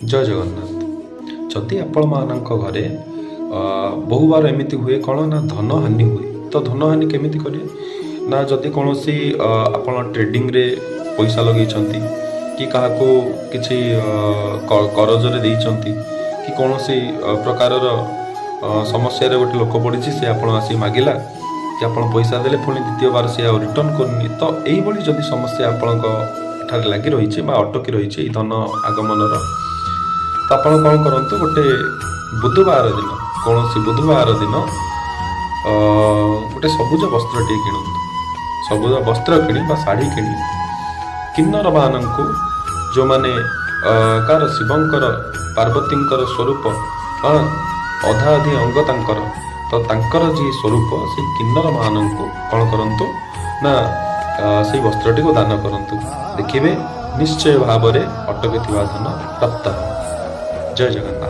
ଜୟ ଜଗନ୍ନାଥ। ଯଦି ଆପଣମାନଙ୍କ ଘରେ ବହୁବାର ଏମିତି ହୁଏ, କ'ଣ ନା ଧନ ହାନି ହୁଏ, ତ ଧନ ହାନି କେମିତି କରିବେ ନା ଯଦି କୌଣସି ଆପଣ ଟ୍ରେଡ଼ିଂରେ ପଇସା ଲଗେଇଛନ୍ତି କି କାହାକୁ କିଛି କରଜରେ ଦେଇଛନ୍ତି କି କୌଣସି ପ୍ରକାରର ସମସ୍ୟାରେ ଗୋଟେ ଲୋକ ପଡ଼ିଛି, ସେ ଆପଣ ଆସି ମାଗିଲା କି ଆପଣ ପଇସା ଦେଲେ, ପୁଣି ଦ୍ୱିତୀୟ ବାର ସେ ଆଉ ରିଟର୍ଣ୍ଣ କରୁନି। ତ ଏଇଭଳି ଯଦି ସମସ୍ୟା ଆପଣଙ୍କ ଠାରେ ଲାଗି ରହିଛି ବା ଅଟକି ରହିଛି ଏଇ ଧନ ଆଗମନର, ତ ଆପଣ କ'ଣ କରନ୍ତୁ, ଗୋଟେ ବୁଧବାର ଦିନ, କୌଣସି ବୁଧବାର ଦିନ ଗୋଟେ ସବୁଜ ବସ୍ତ୍ରଟିଏ କିଣନ୍ତୁ। ସବୁଜ ବସ୍ତ୍ର କିଣି ବା ଶାଢ଼ୀ କିଣି କିନ୍ନରମାନଙ୍କୁ, ଯେଉଁମାନେ କାହାର ଶିବଙ୍କର ପାର୍ବତୀଙ୍କର ସ୍ୱରୂପ, ହଁ, ଅଧା ଅଧି ଅଙ୍ଗ ତାଙ୍କର, ତ ତାଙ୍କର ଯିଏ ସ୍ୱରୂପ, ସେଇ କିନ୍ନରମାନଙ୍କୁ କ'ଣ କରନ୍ତୁ ନା ସେଇ ବସ୍ତ୍ରଟିକୁ ଦାନ କରନ୍ତୁ। ଦେଖିବେ, ନିଶ୍ଚୟ ଭାବରେ ଅଟକି ଥିବା ଧନ ପ୍ରାପ୍ତ ହେବ। ଜୟ ଜଗନ୍ନାଥ।